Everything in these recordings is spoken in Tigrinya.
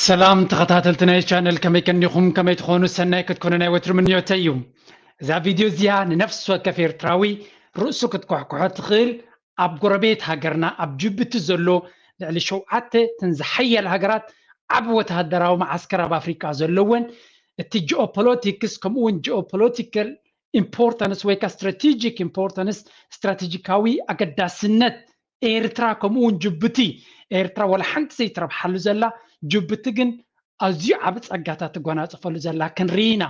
ሰላም ተኸታተልቲ ናይ ቻነል፣ ከመይ ቀኒኹም? ከመይ ትኾኑ? ሰናይ ክትኮኑ ናይ ወትሩ ምንዮተይ እዩ። እዛ ቪድዮ እዚኣ ንነፍሲ ወከፍ ኤርትራዊ ርእሱ ክትኳሕኩሖ ትኽእል፣ ኣብ ጎረቤት ሃገርና ኣብ ጅቡቲ ዘሎ ልዕሊ ሸውዓተ እተን ዝሓያል ሃገራት ዓቢ ወተሃደራዊ መዓስከር ኣብ ኣፍሪቃ ዘለወን፣ እቲ ጂኦፖለቲክስ ከምኡ እውን ጂኦፖለቲካል ኢምፖርታንስ ወይ ከዓ ስትራቴጂክ ኢምፖርታንስ፣ ስትራቴጂካዊ ኣገዳስነት ኤርትራ ከምኡ እውን ጅቡቲ፣ ኤርትራ ወላ ሓንቲ ዘይትረብሓሉ ዘላ፣ ጅቡቲ ግን ኣዝዩ ዓቢ ጸጋታት ትጎናጸፈሉ ዘላ ክንርኢ ኢና።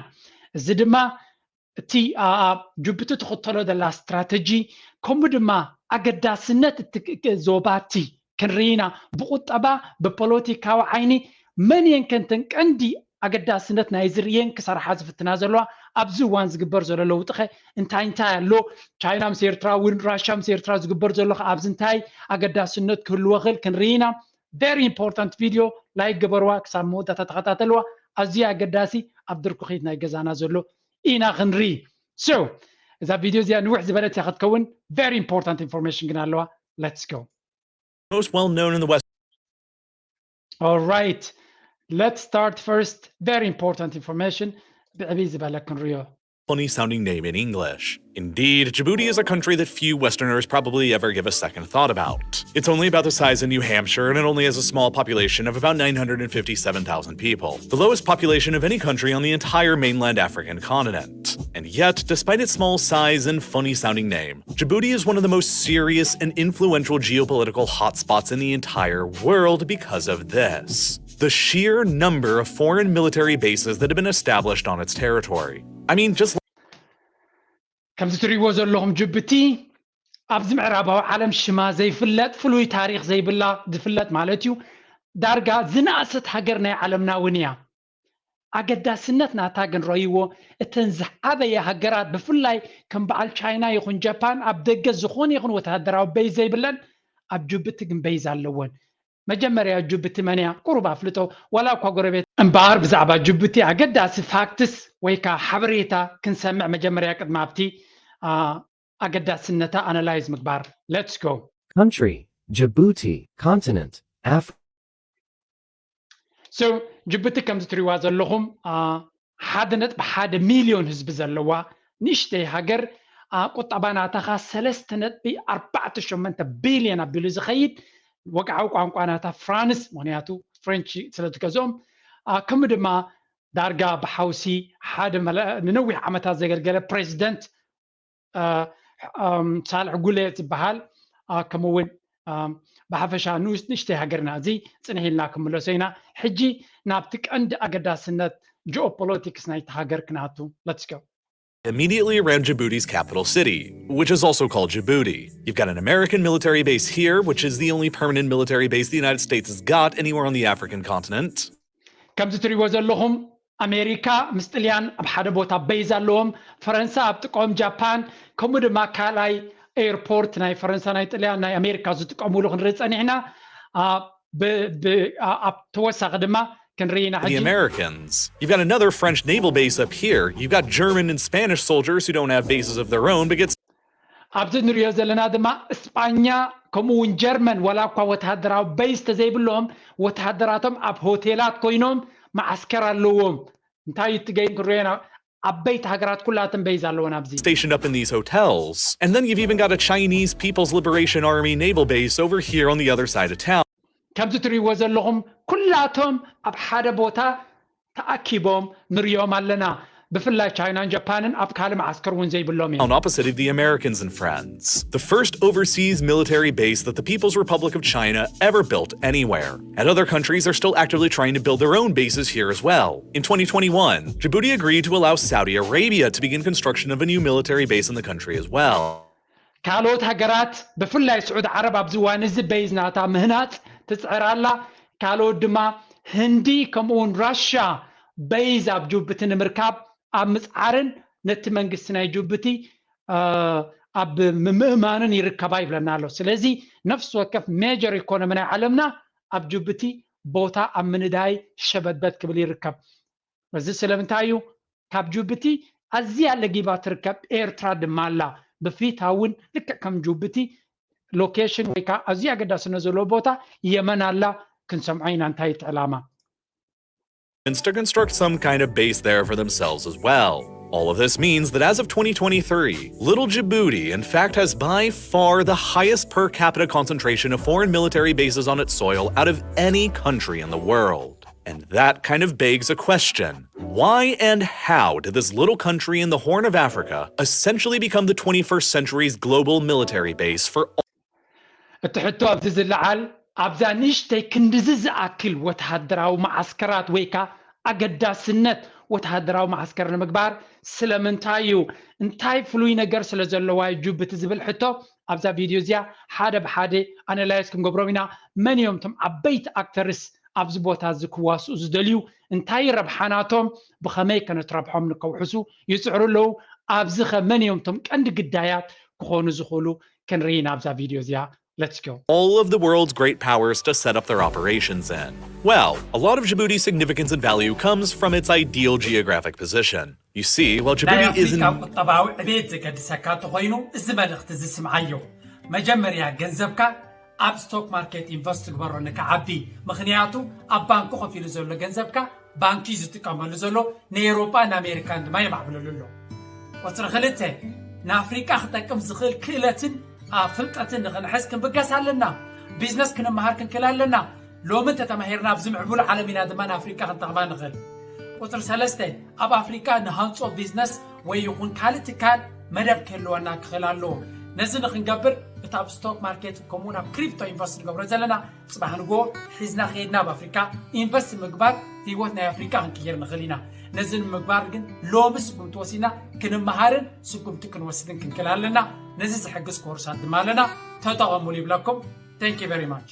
እዚ ድማ እቲ ጅቡቲ ትኽተሎ ዘላ ስትራተጂ ከምኡ ድማ ኣገዳስነት እቲ ዞባቲ ክንርኢ ኢና። ብቁጠባ፣ ብፖለቲካዊ ዓይኒ መን እየን ከንተን ቀንዲ ኣገዳስነት ናይ ዝርእየን ክሰርሓ ዝፍትና ዘለዋ ኣብዚ እዋን ዝግበር ዘሎ ለውጢ ኸ እንታይ እንታይ ኣሎ? ቻይና ምስ ኤርትራ እውን ራሻ ምስ ኤርትራ ዝግበር ዘሎ ኸ ኣብዚ እንታይ ኣገዳስነት ክህልዎ ኽእል ክንርኢ ኢና። Very important video፣ ላይክ ግበርዋ፣ ክሳብ መወዳእታ ተኸታተልዋ። ኣዝዩ ኣገዳሲ ኣብ ድርኩኺት ናይ ገዛና ዘሎ ኢና ክንርኢ። So እዛ ቪድዮ እዚኣ ንውሕ ዝበለት እያ ክትከውን። Very important information ግን ኣለዋ። Let's go. Most well known in the West. All right, let's start first. Very important information. ብዕብይ ዝበለ ክንሪዮ። Funny sounding name in English. Indeed, Djibouti is a country that few Westerners probably ever give a second thought about. It's only about the size of New Hampshire, and it only has a small population of about nine hundred and fifty-seven thousand people, the lowest population of any country on the entire mainland African continent. And yet, despite its small size and funny sounding name, Djibouti is one of the most serious and influential geopolitical hotspots in the entire world because of this: the sheer number of foreign military bases that have been established on its territory. I mean, just ከምዚ ትሪእዎ ዘለኹም ጅቡቲ ኣብዚ ምዕራባዊ ዓለም ሽማ ዘይፍለጥ፣ ፍሉይ ታሪኽ ዘይብላ፣ ዝፍለጥ ማለት እዩ፣ ዳርጋ ዝነኣሰት ሃገር ናይ ዓለምና እውን እያ። ኣገዳስነት ናታ ግን ረእይዎ፣ እተን ዝዓበየ ሃገራት ብፍላይ ከም በዓል ቻይና ይኹን ጃፓን ኣብ ደገ ዝኾነ ይኹን ወተሃደራዊ በይዝ ዘይብለን፣ ኣብ ጅቡቲ ግን በይዝ ኣለወን። መጀመርያ ጅቡቲ መን እያ? ቁሩብ ኣፍልጦ፣ ዋላ እኳ ጎረቤት እምበኣር ብዛዕባ ጅቡቲ ኣገዳሲ ፋክትስ ወይ ከዓ ሓበሬታ ክንሰምዕ መጀመርያ ቅድሚ ኣብቲ ኣገዳስነታ ኣናላይዝ ምግባር። Let's go. Country: Djibouti. Continent: Africa. So ጅቡቲ ከምዚ ትሪዋ ዘለኹም ሓደ ነጥቢ ሓደ ሚልዮን ህዝቢ ዘለዋ ንእሽተይ ሃገር፣ ቁጠባ ናታ ኸዓ ሰለስተ ነጥቢ ኣርባዕተ ሸሞንተ ቢልዮን ኣቢሉ ዝኸይድ፣ ወግዓዊ ቋንቋ ናታ ፍራንስ፣ ምኽንያቱ ፍሬንች ስለ ትገዝኦም፣ ከምኡ ድማ ዳርጋ ብሓውሲ ሓደ ንነዊሕ ዓመታት ዘገልገለ ፕሬዚደንት ሳልሕ ጉሌ ዝበሃል፣ ከምኡ እውን ብሓፈሻ ንኡስ ንእሽተይ ሃገርና እዚ ፅንሕ ኢልና ክምለሶ ኢና። ሕጂ ናብቲ ቀንዲ ኣገዳስነት ጂኦፖለቲክስ ናይቲ ሃገር ክንኣቱ። Let's go. Immediately around Djibouti's capital city, which is also called Djibouti. You've got an American military base here, which is the only permanent military base the United States has got anywhere on the African continent. ከምዚ ትሪእዎ ዘለኹም ኣሜሪካ ምስ ጥልያን ኣብ ሓደ ቦታ በይዝ ኣለዎም። ፈረንሳ ኣብ ጥቆም፣ ጃፓን ከምኡ ድማ ካልኣይ ኤርፖርት ናይ ፈረንሳ ናይ ጥልያን ናይ ኣሜሪካ ዝጥቀምሉ ክንርኢ ፀኒሕና። ኣብ ተወሳኺ ድማ ክንርኢ ኢና ሕጂ። Americans. You've got another French naval base up here. You've got German and Spanish soldiers who don't have bases of their own, but get ኣብዚ ንሪኦ ዘለና ድማ እስጳኛ ከምኡ እውን ጀርመን ዋላ እኳ ወተሃደራዊ በይዝ ተዘይብሎም ወተሃደራቶም ኣብ ሆቴላት ኮይኖም መዓስከር ኣለዎም። እንታይ እዩ እቲ ገይም ክንሪኦ ኢና። ዓበይቲ ሃገራት ኩላተን በይዝ ኣለወን ኣብዚ። Stationed up in these hotels. And then you've even got a Chinese People's Liberation Army naval base over here on the other side of town. ከምዚ ትሪእዎ ዘለኹም ኩላቶም ኣብ ሓደ ቦታ ተኣኪቦም ንሪኦም ኣለና። ብፍላይ ቻይናን ጃፓንን ኣብ ካልእ መዓስከር እውን ዘይብሎም እዮም። On opposite of the Americans and friends. The first overseas military base that the People's Republic of China ever built anywhere. And other countries are still actively trying to build their own bases here as well. In twenty twenty-one, Djibouti agreed to allow Saudi Arabia to begin construction of a new military base in the country as well. ካልኦት ሃገራት ብፍላይ ስዑድ ዓረብ ኣብዚ እዋን እዚ በይዝ ናታ ምህናፅ ትፅዕር ኣላ። ካልኦት ድማ ህንዲ ከምኡ እውን ራሻ በይዝ ኣብ ጅቡቲ ንምርካብ ኣብ ምፅዓርን ነቲ መንግስቲ ናይ ጅቡቲ ኣብ ምምእማንን ይርከባ ይብለና ኣሎ። ስለዚ ነፍሲ ወከፍ ሜጀር ኢኮኖሚ ናይ ዓለምና ኣብ ጅቡቲ ቦታ ኣብ ምንዳይ ሸበድበድ ክብል ይርከብ። እዚ ስለምንታይ እዩ? ካብ ጅቡቲ ኣዝያ ለጊባ ትርከብ ኤርትራ ድማ ኣላ። ብፊታ እውን ልክዕ ከም ጅቡቲ ሎኬሽን ወይ ከዓ ኣዝዩ ኣገዳስነት ዘለዎ ቦታ የመን ኣላ። ክንሰምዖ ኢና እንታይ እቲ ዕላማ። to construct some kind of base there for themselves as well. All of this means that as of twenty twenty-three, little Djibouti, in fact, has by far the highest per capita concentration of foreign military bases on its soil out of any country in the world. And that kind of begs a question. Why and how did this little country in the Horn of Africa essentially become the twenty-first century's global military base for እቲ ሕቶ ኣብዚ ዝለዓል ኣብዛ ንእሽተይ ክንድዚ ዝኣክል ወተሃደራዊ መዓስከራት ወይ ከኣ ኣገዳስነት ወተሃደራዊ መዓስከር ንምግባር ስለምንታይ እዩ? እንታይ ፍሉይ ነገር ስለ ዘለዋ እዩ ጅቡቲ ዝብል ሕቶ ኣብዛ ቪድዮ እዚኣ ሓደ ብሓደ ኣናላይዝ ክንገብሮም ኢና። መን እዮም እቶም ዓበይቲ ኣክተርስ ኣብዚ ቦታ እዚ ክዋስኡ ዝደልዩ? እንታይ ረብሓ ናቶም? ብኸመይ ከነትረብሖም ንከውሕሱ ይጽዕሩ ኣለዉ? ኣብዚ ኸ መን እዮም እቶም ቀንዲ ግዳያት ክኾኑ ዝኽእሉ? ክንርኢ ኢና ኣብዛ ቪድዮ እዚኣ። Let's go. all of the world's great powers to set up their operations in. Well, a lot of Djibouti's significance and value comes from its ideal geographic position. You see, while ናይ Djibouti is in ኣፍሪቃ ቁጠባዊ ዕቤት ዘገድሰካ እንተኾይኑ እዚ መልእኽቲ እዚ ስምዓዮ። መጀመርያ ገንዘብካ ኣብ ስቶክ ማርኬት ኢንቨስት ግበሮ ንክዓቢ። ምኽንያቱ ኣብ ባንኩ ኮፍ ኢሉ ዘሎ ገንዘብካ ባንኪ ዝጥቀመሉ ዘሎ ንኤውሮጳ ንኣሜሪካን ድማ የማዕብለሉ ኣሎ። ቁፅሪ ክልተ ንኣፍሪቃ ክጠቅም ዝኽእል ክእለትን ፍልጠትን ንኽንሕዝ ክንብገስ ኣለና። ቢዝነስ ክንመሃር ክንክእል ኣለና። ሎሚ እንተተማሂርና ኣብዚ ምዕቡል ዓለም ኢና ድማ ንኣፍሪቃ ክንጠቕማ ንኽእል። ቁፅሪ ሰለስተ ኣብ ኣፍሪቃ ንሃንፆ ቢዝነስ ወይ ይኹን ካልእ ትካል መደብ ክህልወና ክኽእል ኣለዎ። ነዚ ንክንገብር እቲ ኣብ ስቶክ ማርኬት ከምኡውን ኣብ ክሪፕቶ ኢንቨስት ንገብሮ ዘለና ፅባሕ ንግሆ ሒዝና ከይድና ኣብ ኣፍሪካ ኢንቨስት ምግባር ህይወት ናይ ኣፍሪካ ክንቅይር ንኽእል ኢና። ነዚ ንምግባር ግን ሎሚ ስጉምቲ ወሲድና ክንመሃርን ስጉምቲ ክንወስድን ክንክእል ኣለና። ነዚ ዝሕግዝ ኮርሳት ድማ ኣለና። ተጠቐሙሉ ይብለኩም። Thank you very much.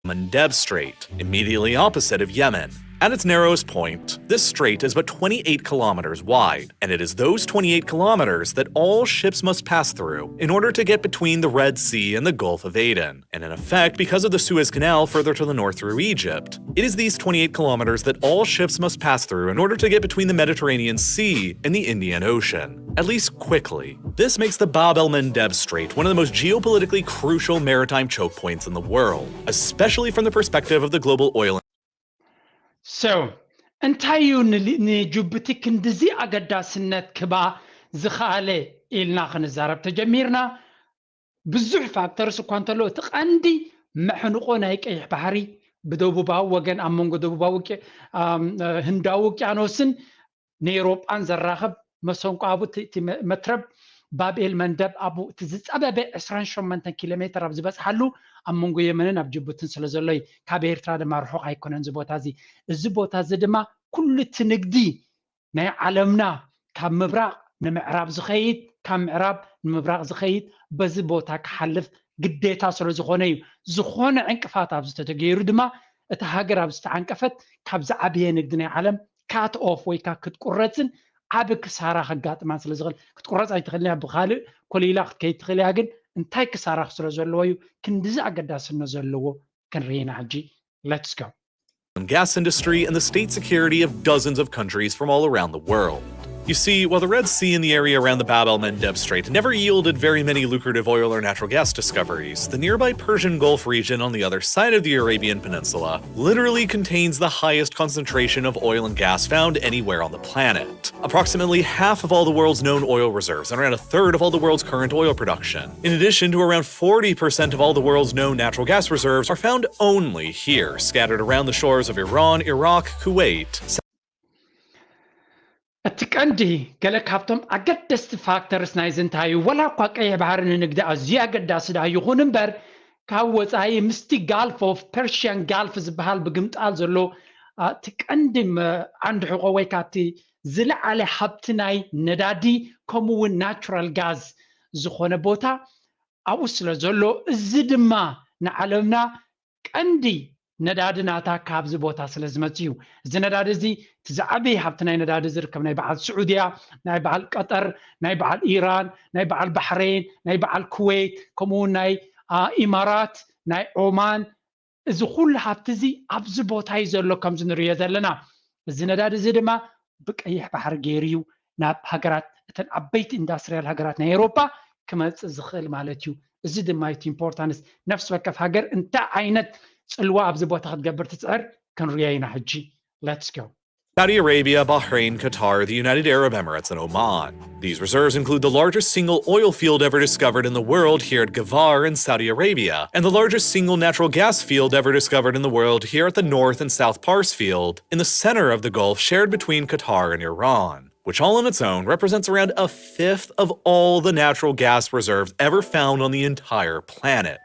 Mandeb Strait, immediately opposite of Yemen. At its narrowest point, this strait is but twenty-eight kilometers wide, and it is those twenty-eight kilometers that all ships must pass through in order to get between the Red Sea and the Gulf of Aden, and in effect, because of the Suez Canal further to the north through Egypt. It is these twenty-eight kilometers that all ships must pass through in order to get between the Mediterranean Sea and the Indian Ocean, at least quickly. This makes the Bab el Mandeb Strait one of the most geopolitically crucial maritime choke points in the world, especially from the perspective of the global oil ሶ እንታይ እዩ ንጅቡቲ ክንድዚ ኣገዳስነት ክባ ዝኸኣለ ኢልና ክንዛረብ ተጀሚርና? ብዙሕ ፋክተርስ እኳ እንተሎ እቲ ቀንዲ መሕንቆ ናይ ቀይሕ ባሕሪ ብደቡባዊ ወገን ኣብ መንጎ ደቡባዊ ህንዳዊ ውቅያኖስን ንኤውሮጳን ዘራኽብ መሰንቋቡ እቲ መትረብ ባብኤል መንደብ ኣብኡ እቲ ዝፀበበ ዕስራን ሸሞንተን ኪሎ ሜትር ኣብ ዝበፅሓሉ ኣብ መንጎ የመንን ኣብ ጅቡትን ስለ ዘሎ እዩ። ካብ ኤርትራ ድማ ርሑቕ ኣይኮነን እዚ ቦታ እዚ። እዚ ቦታ እዚ ድማ ኩሉ እቲ ንግዲ ናይ ዓለምና ካብ ምብራቕ ንምዕራብ ዝኸይድ ካብ ምዕራብ ንምብራቕ ዝኸይድ በዚ ቦታ ክሓልፍ ግዴታ ስለ ዝኾነ እዩ። ዝኾነ ዕንቅፋት ኣብዚ ተተገይሩ ድማ እታ ሃገር ኣብ ዝተዓንቀፈት ካብ ዝዓበየ ንግዲ ናይ ዓለም ካት ኦፍ ወይ ከዓ ክትቁረፅን ዓቢ ክሳራ ከጋጥማን ስለ ዝኽእል ክትቁረፅ ኣይትኽእልን እያ። ብካልእ ኮሊላ ክትከይድ ትኽእል እያ። ግን እንታይ ክሳራ ስለ ዘለዎ እዩ ክንድዚ ኣገዳስነት ዘለዎ ክንርኢ ኢና ሕጂ። Let's go. and gas industry and the state security of dozens of countries from all around the world. You see, while the Red Sea and the area around the Bab el Mandeb Strait never yielded very many lucrative oil or natural gas discoveries, the nearby Persian Gulf region on the other side of the Arabian Peninsula literally contains the highest concentration of oil and gas found anywhere on the planet. Approximately half of all the world's known oil reserves and around a third of all the world's current oil production. In addition to around forty percent of all the world's known natural gas reserves are found only here, scattered around the shores of Iran, Iraq, Kuwait, እቲ ቀንዲ ገለ ካብቶም ኣገደስቲ ፋክተርስ ናይዚ እንታይ እዩ? ወላ እኳ ቀይሕ ባሕሪ ንንግዲ ኣዝዩ ኣገዳሲ ደኣ ይኹን እምበር ካብ ወፃኢ ምስቲ ጋልፍ ኦፍ ፐርሽያን ጋልፍ ዝበሃል ብግምጣል ዘሎ እቲ ቀንዲ ዓንዲ ሕቆ ወይ ካብቲ ዝለዓለ ሃብቲ ናይ ነዳዲ ከምኡ እውን ናቹራል ጋዝ ዝኾነ ቦታ ኣብኡ ስለ ዘሎ እዚ ድማ ንዓለምና ቀንዲ ነዳዲ ናታ ካብዚ ቦታ ስለ ዝመጽእ እዩ። እዚ ነዳዲ እዚ እቲ ዝዓበየ ሃብቲ ናይ ነዳዲ ዝርከብ ናይ በዓል ስዑድያ፣ ናይ በዓል ቀጠር፣ ናይ በዓል ኢራን፣ ናይ በዓል ባሕሬን፣ ናይ በዓል ኩዌት፣ ከምኡ እውን ናይ ኢማራት፣ ናይ ኦማን፣ እዚ ኩሉ ሃብቲ እዚ ኣብዚ ቦታ እዩ ዘሎ ከምዚ ንሪኦ ዘለና። እዚ ነዳዲ እዚ ድማ ብቀይሕ ባሕሪ ገይሩ እዩ ናብ ሃገራት እተን ዓበይቲ ኢንዳስትሪያል ሃገራት ናይ ኤውሮጳ ክመፅእ ዝኽእል ማለት እዩ። እዚ ድማ እቲ ኢምፖርታንስ ነፍሲ ወከፍ ሃገር እንታይ ዓይነት ፅልዋ ኣብዚ ቦታ ክትገብር ትፅዕር ክንሪኦ ኢና ሕጂ። Let's go. Saudi Arabia, Bahrain, Qatar, the United Arab Emirates, and Oman. These reserves include the largest single oil field ever discovered in the world here at Ghavar in Saudi Arabia, and the largest single natural gas field ever discovered in the world here at the North and South Pars field, in the center of the Gulf shared between Qatar and Iran, which all on its own represents around a fifth of all the natural gas reserves ever found on the entire planet.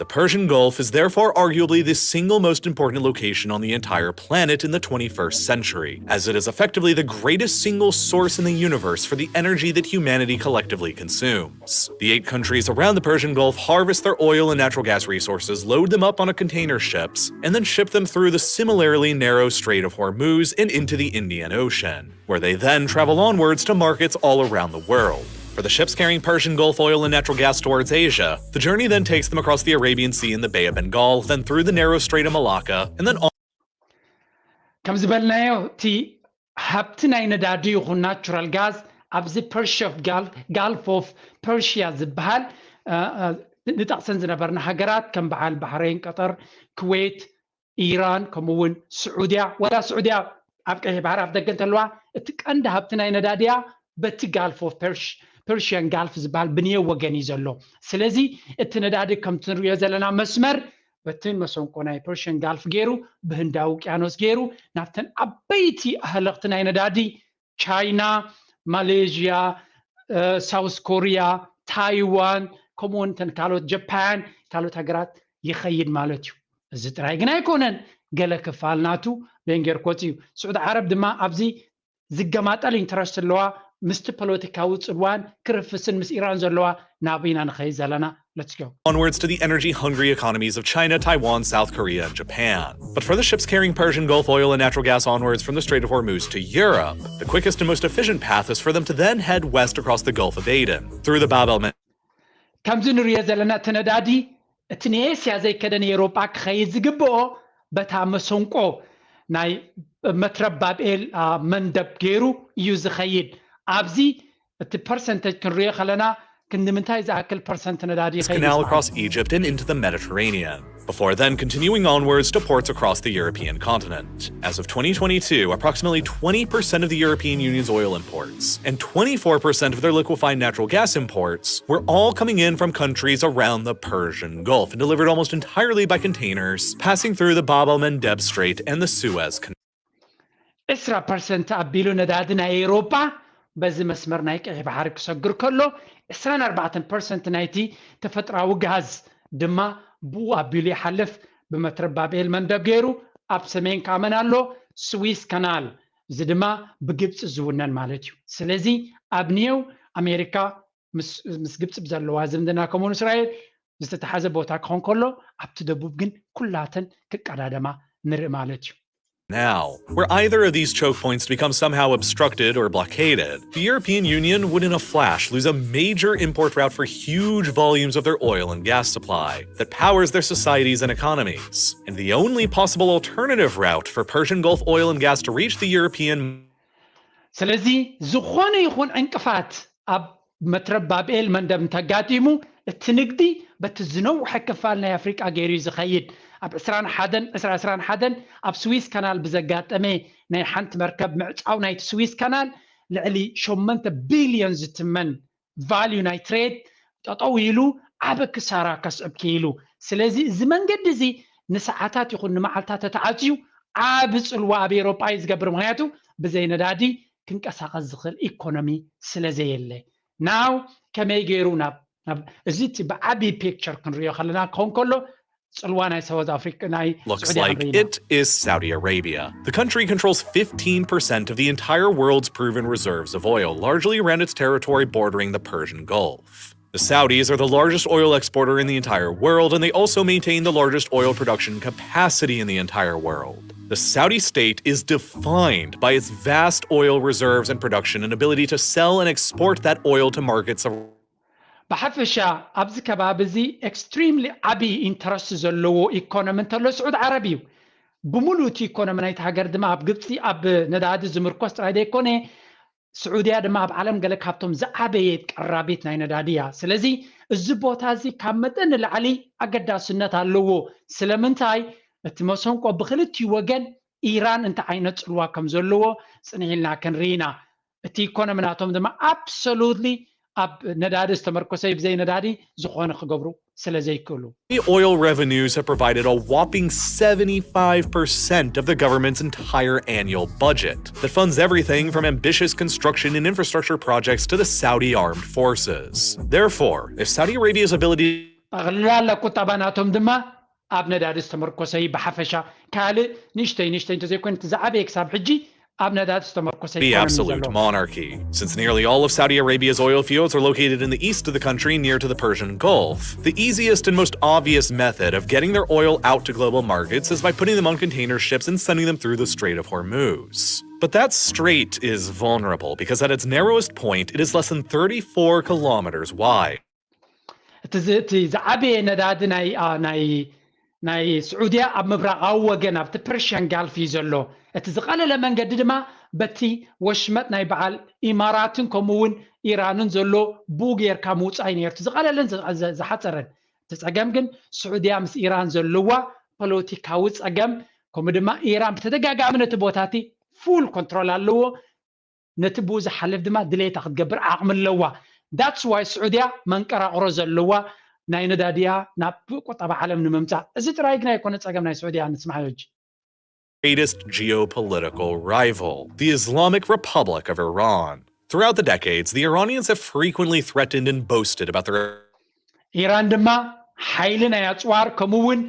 The Persian Gulf is therefore arguably the single most important location on the entire planet in the twenty-first century, as it is effectively the greatest single source in the universe for the energy that humanity collectively consumes. The eight countries around the Persian Gulf harvest their oil and natural gas resources, load them up on a container ships, and then ship them through the similarly narrow Strait of Hormuz and into the Indian Ocean, where they then travel onwards to markets all around the world. For the ships carrying Persian Gulf oil and natural gas towards Asia, the journey then takes them across the Arabian Sea and the Bay of Bengal, then through the narrow Strait of Malacca, and then on ከም ዝበልናዮ እቲ ሃብቲ ናይ ነዳዲ ይኹን ናቹራል ጋዝ ኣብዚ ፐርሽያ ጋልፍ ኦፍ ፐርሽያ ዝበሃል ንጠቕሰን ዝነበርና ሃገራት ከም በዓል ባህረይን፣ ቀጠር፣ ኩዌት፣ ኢራን፣ ከምኡ እውን ስዑድያ። ወላ ስዑድያ ኣብ ቀይሕ ባሕሪ ኣፍ ደገ እንተለዋ፣ እቲ ቀንዲ ሃብቲ ናይ ነዳድያ በቲ ጋልፍ ኦፍ ፐርሽያን ጋልፍ ዝበሃል ብንየው ወገን እዩ ዘሎ። ስለዚ እቲ ነዳዲ ከምቲ ንሪኦ ዘለና መስመር በቲ መሰንቆ ናይ ፐርሽያን ጋልፍ ገይሩ ብህንዳዊ ውቅያኖስ ገይሩ ናብተን ዓበይቲ ኣህለኽቲ ናይ ነዳዲ ቻይና፣ ማሌዥያ፣ ሳውስ ኮሪያ፣ ታይዋን፣ ከምኡውን ተን ካልኦት ጃፓን፣ ካልኦት ሃገራት ይኸይድ ማለት እዩ። እዚ ጥራይ ግን ኣይኮነን፣ ገለ ክፋል ናቱ ቤንጌርኮት እዩ። ስዑዲ ዓረብ ድማ ኣብዚ ዝገማጠል ኢንተረስት ኣለዋ። ምስቲ ፖለቲካዊ ፅልዋን ክርፍስን ምስ ኢራን ዘለዋ ናብ ኢና ንኸይድ ዘለና። Let's go. Onwards to the energy hungry economies of China, Taiwan, South Korea, and Japan. But for the ships carrying Persian Gulf oil and natural gas onwards from the Strait of Hormuz to Europe, the quickest and most efficient path is for them to then head west across the Gulf of Aden, through the Bab el Mandeb. ከምዚ ንሪኦ ዘለና እቲ ነዳዲ እቲ ንኤስያ ዘይከደ ንኤውሮጳ ክኸይድ ዝግብኦ በታ መሰንቆ ናይ መትረብ ባብኤል መንደብ ገይሩ እዩ ዝኸይድ። ኣብዚ እቲ ፐርሰንተጅ ክንሪኦ ከለና ክንዲ ምንታይ ዝኣክል ፐርሰንት ነዳዲ canal across Egypt and into the Mediterranean, before then continuing onwards to ports across the European continent. As of twenty twenty-two, approximately twenty percent of the European Union's oil imports and twenty-four percent of their liquefied natural gas imports were all coming in from countries around the Persian Gulf and delivered almost entirely by containers passing through the Bab el Mandeb Strait and the Suez Canal. ዕስራ ፐርሰንት ኣቢሉ ነዳዲ ናይ ኤውሮጳ በዚ መስመር ናይ ቀይሕ ባሕሪ ክሰግር ከሎ፣ ዕስራን ኣርባዕተን ፐርሰንት ናይቲ ተፈጥራዊ ጋዝ ድማ ብኡ ኣቢሉ ይሓልፍ። ብመትረብ ባብኤል መንደብ ገይሩ ኣብ ሰሜን ካመን ኣሎ፣ ስዊስ ካናል፣ እዚ ድማ ብግብፂ ዝውነን ማለት እዩ። ስለዚ ኣብ ኒው ኣሜሪካ ምስ ግብፂ ብዘለዋ ዝምድና ከምኡውን እስራኤል ዝተተሓዘ ቦታ ክኾን ከሎ፣ ኣብቲ ደቡብ ግን ኩላተን ክቀዳደማ ንርኢ ማለት እዩ። Now, were either of these choke points to become somehow obstructed or blockaded, the European Union would in a flash lose a major import route for huge volumes of their oil and gas supply that powers their societies and economies, and the only possible alternative route for Persian Gulf oil and gas to reach the European ስለዚ ዝኾነ ይኹን ዕንቅፋት ኣብ መትረብ ባብኤል መንደብ እንተጋጢሙ፣ እቲ ንግዲ በቲ ዝነውሐ ክፋል ናይ ኣፍሪቃ ገይሩ እዩ ዝኸይድ። ኣብ ዕስራን ሓደን ዕስራ ዕስራን ሓደን ኣብ ስዊስ ካናል ብዘጋጠመ ናይ ሓንቲ መርከብ ምዕጻው ናይቲ ስዊስ ካናል ልዕሊ ሸሞንተ ቢልዮን ዝትመን ቫልዩ ናይ ትሬድ ጠጠው ኢሉ ዓቢ ክሳራ ከስዕብ ክኢሉ። ስለዚ እዚ መንገዲ እዚ ንሰዓታት ይኹን ንመዓልታት ተተዓጽዩ ዓቢ ጽልዋ ኣብ ኤውሮጳ እዩ ዝገብር። ምክንያቱ ብዘይ ነዳዲ ክንቀሳቐስ ዝኽእል ኢኮኖሚ ስለ ዘየለ። ናው ከመይ ገይሩ ናብ ናብ እዚ እቲ ብዓቢ ፒክቸር ክንሪኦ ከለና ክኸውን ከሎ ጽልዋ ናይ ሳውዝ ኣፍሪካ ናይ Looks like it is Saudi Arabia. The country controls fifteen percent of the entire world's proven reserves of oil, largely around its territory bordering the Persian Gulf. The Saudis are the largest oil exporter in the entire world, and they also maintain the largest oil production capacity in the entire world. The Saudi state is defined by its vast oil reserves and production and ability to sell and export that oil to markets ብሓፈሻ ኣብዚ ከባቢ እዚ ኤክስትሪምሊ ዓቢ ኢንተረስት ዘለዎ ኢኮኖሚ እንተሎ ስዑድ ዓረብ እዩ። ብምሉእ እቲ ኢኮኖሚ ናይቲ ሃገር ድማ ኣብ ግብፂ ኣብ ነዳዲ ዝምርኮስ ጥራይ ዘይኮነ፣ ስዑድያ ድማ ኣብ ዓለም ገለ ካብቶም ዝዓበየት ቀራቢት ናይ ነዳዲ እያ። ስለዚ እዚ ቦታ እዚ ካብ መጠን ንላዕሊ ኣገዳስነት ኣለዎ። ስለምንታይ? እቲ መሰንቆ ብክልቲኡ ወገን ኢራን እንታይ ዓይነት ፅልዋ ከም ዘለዎ ፅንሕ ኢልና ክንርኢ ኢና። እቲ ኢኮኖሚ ናቶም ድማ absolutely ኣብ ነዳዲ ዝተመርኮሰ እዩ፣ ብዘይ ነዳዲ ዝኾነ ክገብሩ ስለ ዘይክእሉ። The oil revenues have provided a whopping seventy-five percent of the government's entire annual budget that funds everything from ambitious construction and infrastructure projects to the Saudi armed forces. Therefore, if Saudi Arabia's ability ጠቕላላ ቁጠባ ናቶም ድማ ኣብ ነዳዲ ዝተመርኮሰ እዩ። ብሓፈሻ ካልእ ንሽተይ ንሽተይ እንተዘይኮይኑ እቲ ዝዓበየ ክሳብ ሕጂ ኣብ ነዳዲ ዝተመርኮሰ be ኢኮኖሚ absolute ዘሎ። Monarchy. Since nearly all of Saudi Arabia's oil fields are located in the east of the country near to the Persian Gulf, the easiest and most obvious method of getting their oil out to global markets is by putting them on container ships and sending them through the Strait of Hormuz. But that strait is vulnerable because at its narrowest point, it is less than thirty-four kilometers wide. እቲ ዝ- እቲ ዝዓበየ ነዳዲ ናይ ኣ፣ ናይ ናይ ስዑድያ ኣብ ምብራቓዊ ወገን ኣብቲ ፐርሽያን ጋልፍ እዩ ዘሎ። እቲ ዝቐለለ መንገዲ ድማ በቲ ወሽመጥ ናይ በዓል ኢማራትን ከምኡ እውን ኢራንን ዘሎ ብኡ ጌርካ ምውፃእ እዩ ነይሩ። እቲ ዝቐለለን ዝ- ዝ- ዝሓፀረን እቲ ፀገም ግን ስዑድያ ምስ ኢራን ዘለዋ ፖለቲካዊ ፀገም ከምኡ ድማ ኢራን ብተደጋጋሚ ነቲ ቦታቲ ፉል ኮንትሮል ኣለዎ። ነቲ ብኡ ዝሓልፍ ድማ ድሌታ ክትገብር ዓቕሚ ኣለዋ። That's why ስዑድያ መንቀራቕሮ ዘለዋ ናይ ነዳድያ ናብ ቁጠባ ዓለም ንምምፃእ። እዚ ጥራይ ግን ኣይኮነ ፀገም ናይ ስዑድያ ንስማዕ ሕጂ። Greatest geopolitical rival, the Islamic Republic of Iran. Throughout the decades, the Iranians have frequently threatened and boasted about their ኢራን ድማ ሓይሊ ናይ ኣፅዋር ከምኡ እውን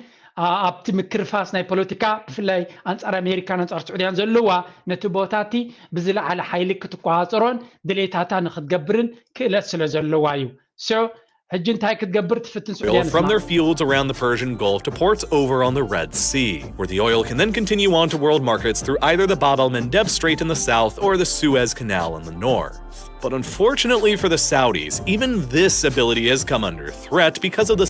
ኣ- ኣብቲ ምክርፋስ ናይ ፖለቲካ ብፍላይ ኣንፃር ኣሜሪካን ኣንፃር ስዑድያን ዘለዋ ነቲ ቦታቲ ብዝለዓለ ሓይሊ ክትቆፃፀሮን ድሌታታ ንክትገብርን ክእለት ስለ ዘለዋ እዩ። So ሕጂ እንታይ ክትገብር ትፍትን ስዑድያ oil from ንስማዕ። their fields around the Persian Gulf to ports over on the Red Sea, where the oil can then continue on to world markets through either the Bab el Mandeb Strait in the south or the Suez Canal in the north. But unfortunately for the Saudis, even this ability has come under threat because of the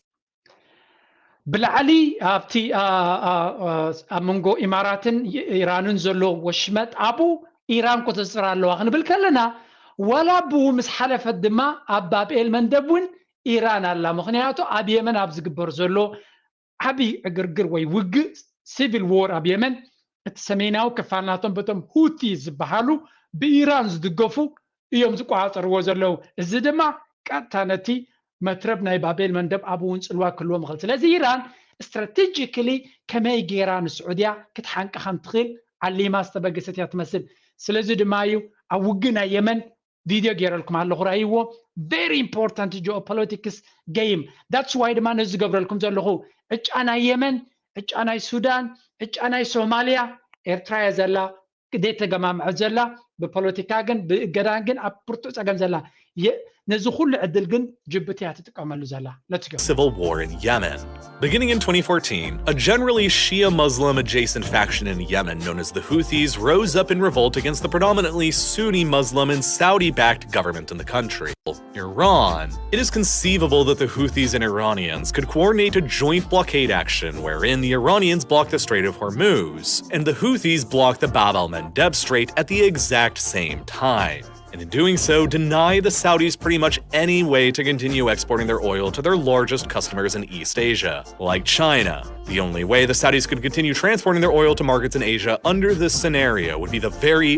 ብላዕሊ ኣብቲ ኣ- ኣ- ኣ- ኣብ መንጎ ኢማራትን ኢ- ኢራንን ዘሎ ወሽመጥ ኣብኡ ኢራን ቁፅፅር ኣለዋ ክንብል ከለና ዋላ ብኡ ምስ ሓለፈት ድማ ኣብ ባብኤል መንደብ እውን ኢራን ኣላ። ምክንያቱ ኣብ የመን ኣብ ዝግበር ዘሎ ዓብዪ ዕግርግር ወይ ውግእ ሲቪል ዎር ኣብ የመን እቲ ሰሜናዊ ክፋል ናቶም በቶም ሁቲ ዝበሃሉ ብኢራን ዝድገፉ እዮም ዝቆፃፀርዎ ዘለዉ። እዚ ድማ ቀጥታ ነቲ መትረብ ናይ ባቤል መንደብ ኣብኡ እውን ፅልዋ ክህልዎም ይኽእል። ስለዚ ኢራን ስትራቴጂካሊ ከመይ ገይራ ንስዑድያ ክትሓንቃ ከም ትኽእል ዓሊማ ዝተበገሰት እያ ትመስል። ስለዚ ድማ እዩ ኣብ ውግእ ናይ የመን ቪድዮ ገይረልኩም ኣለኹ፣ ረኣይዎ። Very important geopolitics game. That's why ድማ ነዚ ዝገብረልኩም ዘለኹ። ዕጫ ናይ የመን፣ ዕጫ ናይ ሱዳን፣ ዕጫ ናይ ሶማልያ ኤርትራ እያ ዘላ። ዘይተገማምዐት ዘላ ብፖለቲካ ግን ብእገዳን ግን ኣብ ብርቱዕ ጸገም ዘላ። የ- ነዚ ኩሉ ዕድል ግን ጅቡቲ እያ ትጥቀመሉ ዘላ። Let's go. civil war in Yemen. Beginning in twenty fourteen, a generally Shia Muslim adjacent faction in Yemen known as the Houthis rose up in revolt against the predominantly Sunni Muslim and Saudi backed government in the country, Iran. It is conceivable that the Houthis and Iranians could coordinate a joint blockade action wherein the Iranians block the Strait of Hormuz and the Houthis block the Bab al Mandeb Strait at the exact same time, and in doing so, deny the Saudis pretty much any way to continue exporting their oil to their largest customers in East Asia, like China. The only way the Saudis could continue transporting their oil to markets in Asia under this scenario would be the very,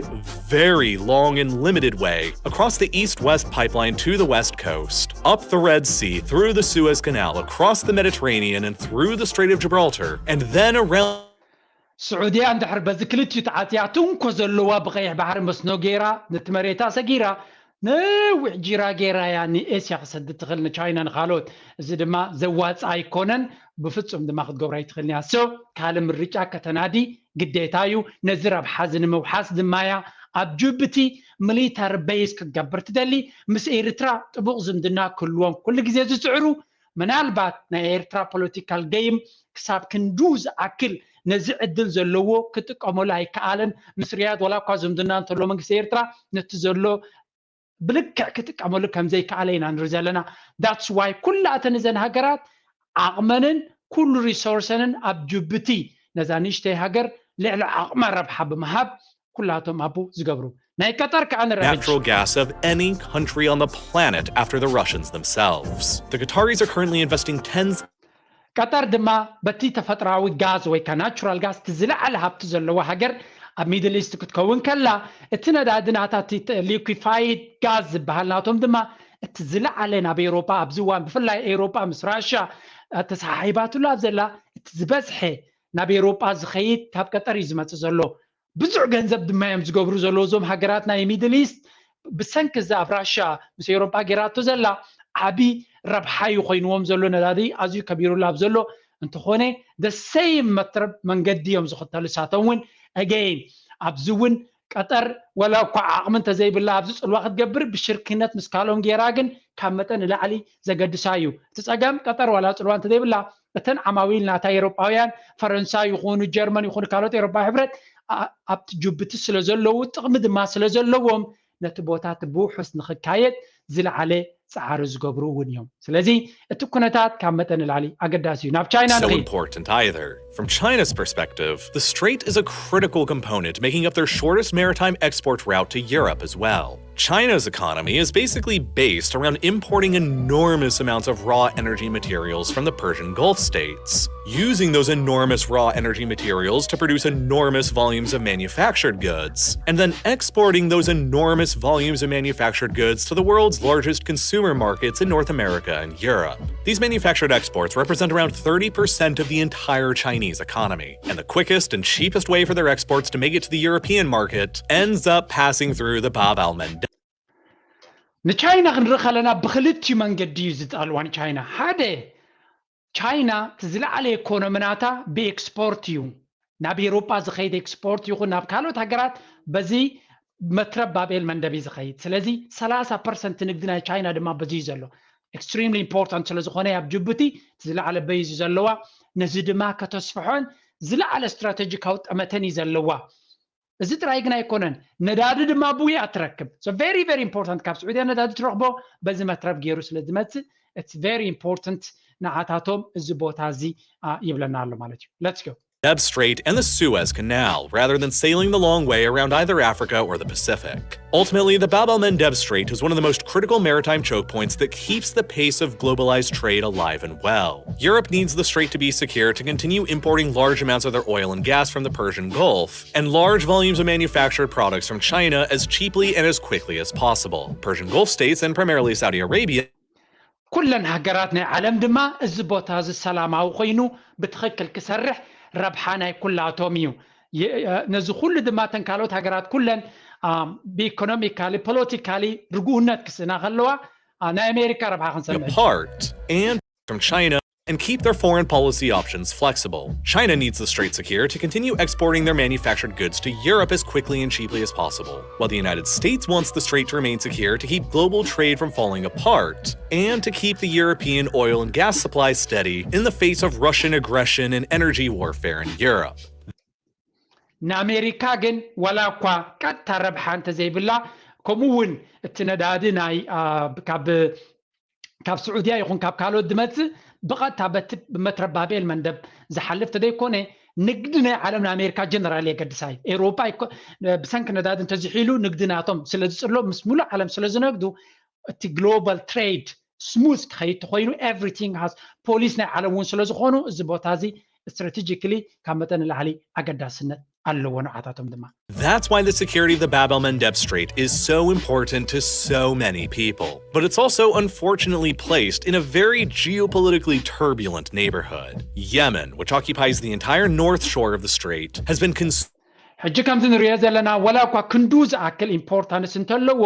very long and limited way across the east west pipeline to the west coast, up the Red Sea, through the Suez Canal, across the Mediterranean, and through the Strait of Gibraltar, and then around ስዑድያ እንድሕር በዚ ክልቲኡ ተዓፅያ ትንኮ ዘለዋ ብቐይሕ ባሕሪ መስኖ ገይራ ነቲ መሬታ ሰጊራ ነዊሕ ጅራ ገይራ እያ ንኤስያ ክሰድድ ትኽእል፣ ንቻይና፣ ንካልኦት። እዚ ድማ ዘዋፅእ ኣይኮነን፣ ብፍፁም ድማ ክትገብሮ ኣይትኽእልን እያ። So ካልእ ምርጫ ከተናዲ ግዴታ እዩ። ነዚ ረብሓ እዚ ንምውሓስ ድማ እያ ኣብ ጅቡቲ ሚሊታሪ ቤዝ ክትገብር ትደሊ። ምስ ኤርትራ ጥቡቕ ዝምድና ክህልዎም ኩሉ ግዜ ዝፅዕሩ፣ ምናልባት ናይ ኤርትራ ፖለቲካል ገይም ክሳብ ክንዱ ዝኣክል ነዚ ዕድል ዘለዎ ክጥቀመሉ ኣይከኣለን። ምስ ሪያድ ዋላ እኳ ዝምድና እንተሎ መንግስቲ ኤርትራ ነቲ ዘሎ ብልክዕ ክጥቀመሉ ከም ዘይከኣለ ኢና ንርኢ ዘለና። That's why ኩላተን እዘን ሃገራት ዓቕመንን ኩሉ ሪሶርሰንን ኣብ ጅቡቲ ነዛ ንእሽተይ ሃገር ልዕሊ ዓቕማ ረብሓ ብምሃብ ኩላቶም ኣብኡ ዝገብሩ። ናይ ቀጠር ከዓ ንረብጅ natural gas of any country on the planet after the Russians themselves. The Qataris are currently investing tens ቀጠር ድማ በቲ ተፈጥራዊ ጋዝ ወይ ከዓ ናቹራል ጋዝ እቲ ዝለዓለ ሃብቲ ዘለዋ ሃገር ኣብ ሚድል ኢስት ክትከውን ከላ፣ እቲ ነዳዲ ናታ እቲ ተ- ሊኩፋይድ ጋዝ ዝበሃል ናቶም ድማ እቲ ዝለዓለ ናብ ኤውሮጳ ኣብዚ እዋን ብፍላይ ኤውሮጳ ምስ ራሻ ተሰሓሒባትሉ ኣብ ዘላ እቲ ዝበዝሐ ናብ ኤውሮጳ ዝኸይድ ካብ ቀጠር እዩ ዝመፅእ ዘሎ። ብዙሕ ገንዘብ ድማ እዮም ዝገብሩ ዘለዉ እዞም ሃገራት ናይ ሚድል ኢስት። ብሰንኪ እዚ ኣብ ራሻ ምስ ኤውሮጳ ገይራቶ ዘላ ዓቢ ረብሓ እዩ ኮይንዎም ዘሎ። ነዳዲ ኣዝዩ ከቢሩላ ኣብ ዘሎ እንተኾነ፣ the same መትረብ መንገዲ እዮም ዝኽተሉ። እሳቶም እውን ኣገይን ኣብዚ እውን ቀጠር ወላ እኳ ዓቕሚ እንተዘይብላ ኣብዚ ፅልዋ ክትገብር ብሽርክነት ምስ ካልኦም ገይራ ግን ካብ መጠን ንላዕሊ ዘገድሳ እዩ። እቲ ፀገም ቀጠር ዋላ ፅልዋ እንተዘይብላ እተን ዓማዊል ናታ ኤውሮጳውያን ፈረንሳ ይኹኑ ጀርመን ይኹኑ ካልኦት ኤውሮጳ ሕብረት ኣብቲ ጅቡቲ ስለ ዘለዉ ጥቕሚ ድማ ስለ ዘለዎም ነቲ ቦታ እቲ ብውሑስ ንኽካየድ ዝለዓለ ፃዕሪ ዝገብሩ እውን እዮም። ስለዚ እቲ ኩነታት ካብ መጠን ንላዕሊ ኣገዳሲ እዩ። ናብ ቻይና ንኺድ። Important either. From China's perspective, the strait is a critical component making up their shortest maritime export route to Europe as well. China's economy is basically based around importing enormous amounts of raw energy materials from the Persian Gulf states, using those enormous raw energy materials to produce enormous volumes of manufactured goods, and then exporting those enormous volumes of manufactured goods to the world's largest consumer markets in North America and Europe. These manufactured exports represent around thirty percent of the entire Chinese economy, and the quickest and cheapest way for their exports to make it to the European market ends up passing through the Bab al Mandeb. ንቻይና ክንርኢ ከለና ብክልቲኡ መንገዲ እዩ ዝጠልዋ። ንቻይና ሓደ፣ ቻይና እቲ ዝለዓለ ኢኮኖሚ ናታ ብኤክስፖርት እዩ። ናብ ኤውሮጳ ዝኸይድ ኤክስፖርት ይኹን ናብ ካልኦት ሃገራት በዚ መትረብ ባብኤል መንደብ እዩ ዝኸይድ። ስለዚ ሰላሳ ፐርሰንት ንግዲ ናይ ቻይና ድማ በዚ እዩ ዘሎ። Extremely important ስለ ዝኾነ ኣብ ጅቡቲ እቲ ዝለዓለ በይዝ እዩ ዘለዋ። ነዚ ድማ ከተስፍሖን ዝለዓለ ስትራቴጂካዊ ጠመተን እዩ ዘለዋ። እዚ ጥራይ ግን ኣይኮነን፣ ነዳዲ ድማ ብኡ እያ ትረክብ። So very very important፣ ካብ ስዑድያ ነዳዲ ትረኽቦ በዚ መትረብ ገይሩ ስለ ዝመፅእ it's very important ንዓታቶም እዚ ቦታ እዚ ይብለና ኣሎ ማለት እዩ። Let's go. Deb Strait and the Suez Canal rather than sailing the long way around either Africa or the Pacific. Ultimately, the Bab el Mandeb Strait is one of the most critical maritime choke points that keeps the pace of globalized trade alive and well. Europe needs the strait to be secure to continue importing large amounts of their oil and gas from the Persian Gulf, and large volumes of manufactured products from China as cheaply and as quickly as possible. Persian Gulf states, and primarily Saudi Arabia, ኩለን ሃገራት ናይ ዓለም ድማ እዚ ቦታ እዚ ሰላማዊ ኮይኑ ብትኽክል ክሰርሕ ረብሓ ናይ ኩላቶም እዩ። ነዚ ኩሉ ድማ ተን ካልኦት ሃገራት ኩለን ብኢኮኖሚካሊ ፖለቲካሊ ርጉእነት ክስእና ከለዋ ናይ ኣሜሪካ ረብሓ ክንሰምዕ apart and from China and keep their foreign policy options flexible. China needs the strait secure to continue exporting their manufactured goods to Europe as quickly and cheaply as possible, while the United States wants the strait to remain secure to keep global trade from falling apart and to keep the European oil and gas supply steady in the face of Russian aggression and energy warfare in Europe. ንኣሜሪካ ግን ዋላ እኳ ቀጥታ ረብሓ እንተዘይብላ፣ ከምኡ እውን እቲ ነዳዲ ናይ ካብ ካብ ስዑድያ ይኹን ካብ ካልኦት ዝመፅእ ብቐጥታ በቲ ብመትረብ ባብኤል መንደብ ዝሓልፍ ተዘይኮነ፣ ንግዲ ናይ ዓለም ንኣሜሪካ ጀነራል የገድሳ እዩ። ኤውሮጳ ብሰንኪ ነዳዲ እንተዝሒሉ ንግዲ ናቶም ስለ ዝፅሎ ምስ ሙሉእ ዓለም ስለ ዝነግዱ እቲ ግሎባል ትሬድ ስሙዝ ክኸይድ ተኮይኑ everything has ፖሊስ ናይ ዓለም እውን ስለ ዝኾኑ እዚ ቦታ እዚ ስትራቴጂካሊ ካብ መጠን ንላዕሊ ኣገዳስነት ኣለዎ ንዓታቶም ድማ። That's why the security of the Bab el Mandeb Strait is so important to so many people. But it's also unfortunately placed in a very geopolitically turbulent neighborhood. Yemen, which occupies the entire north shore of the strait, has been cons- ሕጂ ከምዚ ንሪኦ ዘለና ወላ እኳ ክንዱ ዝኣክል ኢምፖርታንስ እንተለዎ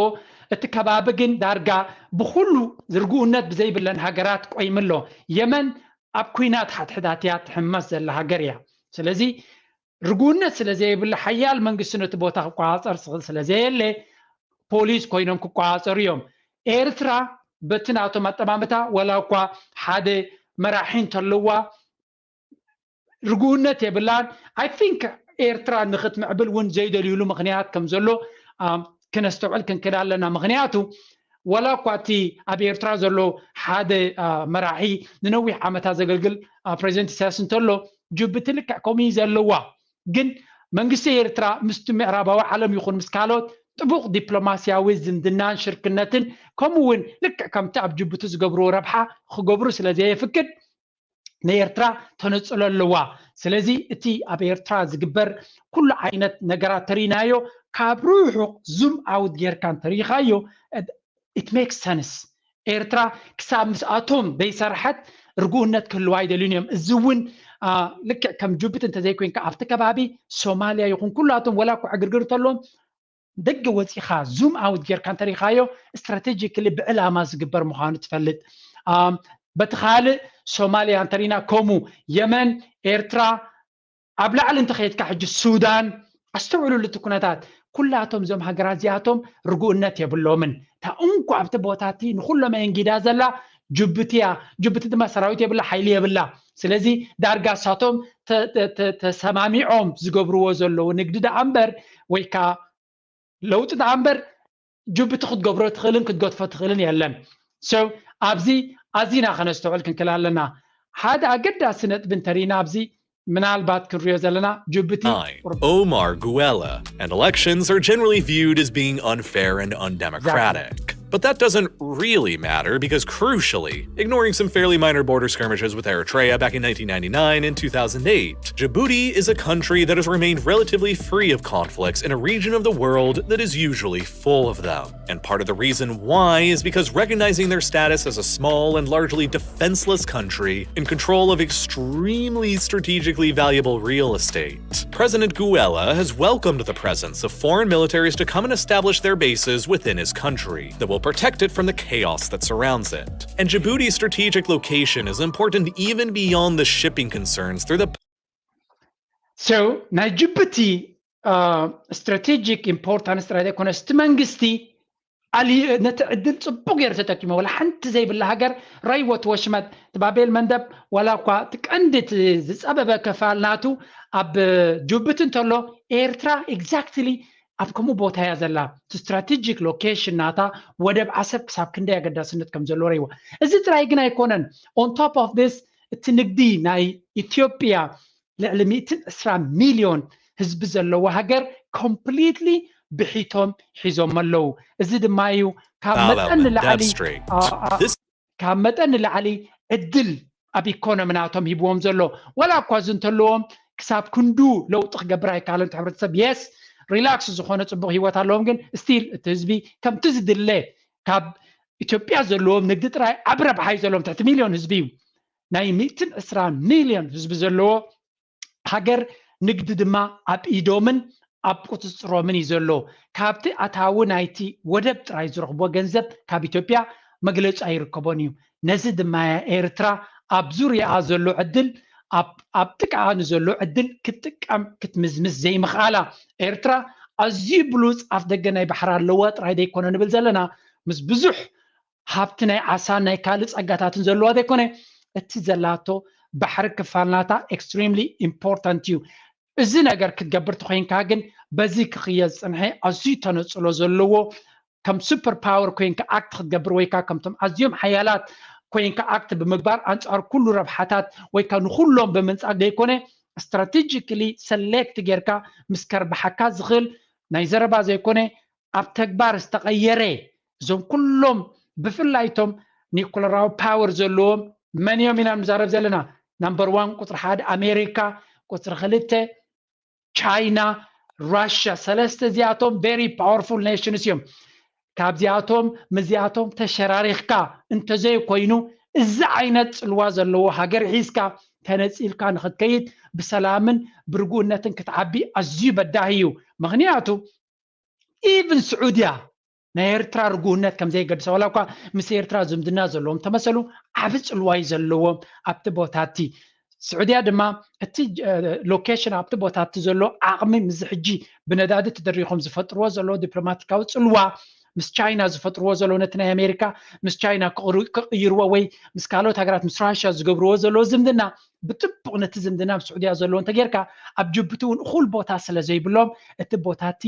እቲ ከባቢ ግን ዳርጋ ብኩሉ ርግኡነት ብዘይብለን ሃገራት ቆይምሎ። የመን ኣብ ኩናት ሓድሕዳት እያ ትሕመስ ዘላ ሃገር እያ። ስለዚ ርግኡነት ስለ ዘየብላ ሓያል መንግስቲ ነቲ ቦታ ክቆፃፀር ዝኽእል ስለ ዘየለ ፖሊስ ኮይኖም ክቆፃፀሩ እዮም። ኤርትራ በቲ ናቶም ኣጠማምታ ወላ እኳ ሓደ መራሒ እንተለዋ ርግኡነት የብላን። I think ኤርትራ ንክትምዕብል እውን ዘይደልዩሉ ምክንያት ከም ዘሎ ክነስተውዕል ክንክእል ኣለና። ምክንያቱ ወላ እኳ እቲ ኣብ ኤርትራ ዘሎ ሓደ መራሒ ንነዊሕ ዓመታት ዘገልግል ፕሬዚደንት ኢሳያስ እንተሎ ጅቡቲ ልክዕ ከምኡ እዩ ዘለዋ። ግን መንግስቲ ኤርትራ ምስቲ ምዕራባዊ ዓለም ይኹን ምስ ካልኦት ጥቡቕ ዲፕሎማስያዊ ዝምድናን ሽርክነትን ከምኡ እውን ልክዕ ከምቲ ኣብ ጅቡቲ ዝገብርዎ ረብሓ ክገብሩ ስለ ዘየፍቅድ ንኤርትራ ተነጽሎ ኣለዋ። ስለዚ እቲ ኣብ ኤርትራ ዝግበር ኩሉ ዓይነት ነገራት ተሪናዮ ካብ ርሑቕ ዙም ኣውት ጌርካ እንተሪኻዮ it makes sense። ኤርትራ ክሳብ ምስኣቶም ዘይሰርሐት ርግኡነት ክህልዋ ኣይደልዩን እዮም። እዚ እውን ልክዕ ከም ጅቡቲ እንተዘይኮይንካ ኣብቲ ከባቢ ሶማልያ ይኹን ኩላቶም ወላ እኳ ዕግርግር እንተለዎም ደገ ወፂኻ ዙም ኣውት ጌርካ እንተሪኻዮ ስትራቴጂክሊ ብዕላማ ዝግበር ምዃኑ ትፈልጥ። በቲ ካልእ ሶማልያ እንተሪና ከምኡ፣ የመን፣ ኤርትራ፣ ኣብ ላዕሊ እንተኸይድካ ሕጂ ሱዳን፣ ኣስተውዕሉሉ እቲ ኩነታት። ኩላቶም እዞም ሃገራት እዚኣቶም ርግኡነት የብሎምን። እታ እንኳ ኣብቲ ቦታ እቲ ንኩሎም ኣየንጊዳ ዘላ ጅቡቲ እያ። ጅቡቲ ድማ ሰራዊት የብላ፣ ሓይሊ የብላ። ስለዚ ዳርጋ እሳቶም ተሰማሚዖም ዝገብርዎ ዘለዉ ንግዲ ደኣ እምበር ወይ ከዓ ለውጢ ደኣ እምበር ጅቡቲ ክትገብሮ ትኽእልን ክትገድፎ ትኽእልን የለን። So ኣብዚ ኣዚና ከነስተውዕል ክንክእል ኣለና። ሓደ ኣገዳሲ ነጥቢ እንተሪና ኣብዚ ምናልባት ክንሪኦ ዘለና ጅቡቲ Omar Guella, and elections are generally viewed as being unfair and undemocratic. But that doesn't really matter because, crucially, ignoring some fairly minor border skirmishes with Eritrea back in nineteen ninety-nine and two thousand eight, Djibouti is a country that has remained relatively free of conflicts in a region of the world that is usually full of them. And part of the reason why is because recognizing their status as a small and largely defenseless country in control of extremely strategically valuable real estate, President Guella has welcomed the presence of foreign militaries to come and establish their bases within his country that will protect it from the chaos that surrounds it. And Djibouti's strategic location is important even beyond the shipping concerns through the So ናይ ጅቡቲ strategic importance ጥራይ ዘይኮነስ እቲ መንግስቲ ነቲ ዕድል ፅቡቅ ገይሩ ተጠቂሙ። ወላ ሓንቲ ዘይብላ ሃገር ረይወት ወሽመጥ እቲ ባቤል መንደብ ዋላ እኳ እቲ ቀንዲ ዝፀበበ ክፋል ናቱ ኣብ ጅቡቲ እንተሎ ኤርትራ exactly ኣብ ከምኡ ቦታ እያ ዘላ። እቲ strategic location ናታ ወደብ ዓሰብ ክሳብ ክንደይ ኣገዳስነት ከም ዘለዎ ረይዋ። እዚ ጥራይ ግን ኣይኮነን። On top of this እቲ ንግዲ ናይ ኢትዮጵያ ልዕሊ ሚእትን ዕስራን ሚልዮን ህዝቢ ዘለዎ ሃገር completely ብሒቶም ሒዞም ኣለዉ። እዚ ድማ እዩ ካብ መጠን ንላዕሊ ካብ መጠን ንላዕሊ ዕድል ኣብ ኢኮኖሚ ናቶም ሂብዎም ዘሎ። ዋላ እኳ እዚ እንተለዎም ክሳብ ክንዱ ለውጢ ክገብር ኣይከኣለን። እቲ ሕብረተሰብ yes relax ዝኾነ ፅቡቅ ህይወት ኣለዎም፣ ግን still እቲ ህዝቢ ከምቲ ዝድለ ካብ ኢትዮጵያ ዘለዎም ንግዲ ጥራይ ዓቢ ረብሓ እዩ ዘለዎም። ትሕቲ ሚልዮን ህዝቢ እዩ። ናይ ሚእትን ዕስራን ሚልዮን ህዝቢ ዘለዎ ሃገር ንግዲ ድማ ኣብ ኢዶምን ኣብ ቁፅፅሮምን እዩ ዘሎ። ካብቲ ኣታዊ ናይቲ ወደብ ጥራይ ዝረኽቦ ገንዘብ ካብ ኢትዮጵያ መግለፂ ኣይርከቦን እዩ። ነዚ ድማ እያ ኤርትራ ኣብ ዙርያኣ ዘሎ ዕድል ኣብ ጥቃኣ ንዘሎ ዕድል ክትጥቀም ክትምዝምዝ ዘይምኽኣላ። ኤርትራ ኣዝዩ ብሉፅ ኣፍ ደገ ናይ ባሕሪ ኣለዋ ጥራይ ዘይኮነ ንብል ዘለና ምስ ብዙሕ ሃብቲ ናይ ዓሳን ናይ ካልእ ጸጋታትን ዘለዋ ዘይኮነ እቲ ዘላቶ ባሕሪ ክፋል ናታ extremely important እዩ። እዚ ነገር ክትገብር ተኮይንካ ግን በዚ ክኽየ ዝጽንሐ ኣዝዩ ተነጽሎ ዘለዎ ከም super power ኮይንካ act ክትገብር ወይ ከዓ ከምቶም ኣዝዮም ሓያላት ኮይንካ act ብምግባር ኣንጻር ኩሉ ረብሓታት ወይ ከዓ ንኩሎም ብምንጻግ ዘይኮነ strategically select ጌርካ ምስ ከርብሓካ ዝኽእል ናይ ዘረባ ዘይኮነ ኣብ ተግባር ዝተቐየረ እዞም ኩሎም ብፍላይ እቶም ኒኩለራዊ power ዘለዎም መን እዮም ኢና ንዛረብ ዘለና? Number one ቁፅሪ ሓደ ኣሜሪካ፣ ቁፅሪ ክልተ ቻይና፣ ራሽያ። ሰለስተ እዚኣቶም very powerful nations እዮም። ካብዚኣቶም ምስዚኣቶም ተሸራሪኽካ እንተዘይኮይኑ እዚ ዓይነት ፅልዋ ዘለዎ ሃገር ሒዝካ ተነፂልካ ንክትከይድ ብሰላምን ብርጉእነትን ክትዓቢ ኣዝዩ በዳሂ እዩ። ምክንያቱ even ስዑድያ ናይ ኤርትራ ርጉእነት ከም ዘየገድሳ ዋላ እኳ ምስ ኤርትራ ዝምድና ዘለዎም ተመሰሉ ዓቢ ፅልዋ እዩ ዘለዎም ኣብቲ ቦታ እቲ። ስዑድያ ድማ እቲ location ኣብቲ ቦታ እቲ ዘሎ ዓቕሚ ምስዚ ሕጂ ብነዳዲ ተደሪኾም ዝፈጥርዎ ዘለዉ ዲፕሎማቲካዊ ፅልዋ ምስ ቻይና ዝፈጥርዎ ዘለዉ ነቲ ናይ ኣሜሪካ ምስ ቻይና ክቕይርዎ ወይ ምስ ካልኦት ሃገራት ምስ ራሽያ ዝገብርዎ ዘለዉ ዝምድና ብጥቡቕ ነቲ ዝምድና ምስ ስዑድያ ዘለዎ እንተጌርካ ኣብ ጅቡቲ እውን እኹል ቦታ ስለ ዘይብሎም እቲ ቦታ እቲ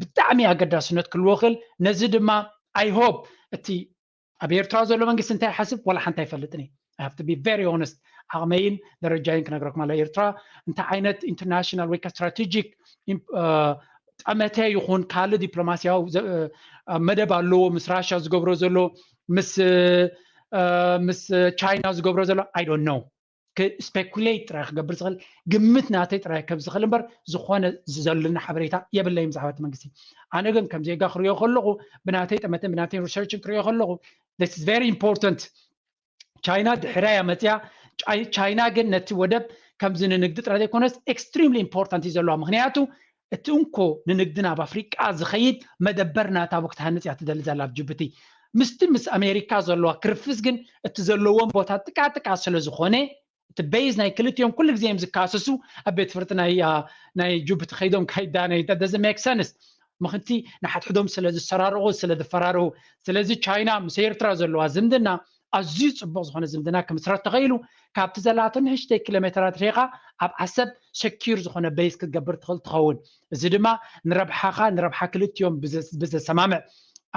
ብጣዕሚ ኣገዳስነት ክህልዎ ክእል። ነዚ ድማ I hope እቲ ኣብ ኤርትራ ዘሎ መንግስቲ እንታይ ሓስብ ዋላ ሓንቲ ኣይፈልጥን እየ። I have to be very honest ዓቕመይን ደረጃይን ክነግረኩም ኣሎ። ኤርትራ እንታይ ዓይነት international ወይ strategic ጠመተ ይኹን ካልእ ዲፕሎማሲያዊ መደብ ኣለዎ ምስ ራሽያ ዝገብሮ ዘሎ ምስ ምስ ቻይና ዝገብሮ ዘሎ I don't know። ስፔኩሌት ጥራይ ክገብር ዝኽእል ግምት ናተይ ጥራይ ከብ ዝኽእል እምበር ዝኾነ ዘሎና ሓበሬታ የብለይም ብዛዕባ እቲ መንግስቲ። ኣነ ግን ከም ዜጋ ክሪኦ ከለኹ ብናተይ ጠመተን ብናተይ ሪሰርችን ክሪኦ ከለኹ this is very important። ቻይና ድሕራያ መፅያ። ቻይና ግን ነቲ ወደብ ከምዚ ንንግዲ ጥራይ ዘይኮነስ ኤክስትሪምሊ ኢምፖርታንት እዩ ዘለዋ። ምክንያቱ እቲ እንኮ ንንግዲ ናብ ኣፍሪቃ ዝኸይድ መደበር ናታ ክትሃንፅ እያ ትደሊ ዘላ ኣብ ጅቡቲ። ምስቲ ምስ ኣሜሪካ ዘለዋ ክርፍስ ግን እቲ ዘለዎም ቦታ ጥቃጥቃ ስለ ዝኾነ እቲ ቤዝ ናይ ክልቲኦም ኩሉ ግዜ እዮም ዝካሰሱ። ኣብ ቤት ፍርዲ ናይ ጅቡቲ ከይዶም ካይዳነይ ዶዘ ሜክ ሰንስ ምክንቲ ንሓድሕዶም ስለ ዝሰራርቑ ስለ ዝፈራርሁ። ስለዚ ቻይና ምስ ኤርትራ ዘለዋ ዝምድና ኣዝዩ ፅቡቕ ዝኾነ ዝምድና ክምስረት ተኸኢሉ። ካብቲ ዘላቶ ንእሽተይ ኪሎ ሜትራት ርሒቓ ኣብ ዓሰብ ሰኪር ዝኾነ ቤዝ ክትገብር ትኽእል ትኸውን። እዚ ድማ ንረብሓኻ ንረብሓ ክልቲኦም ብዘሰማምዕ።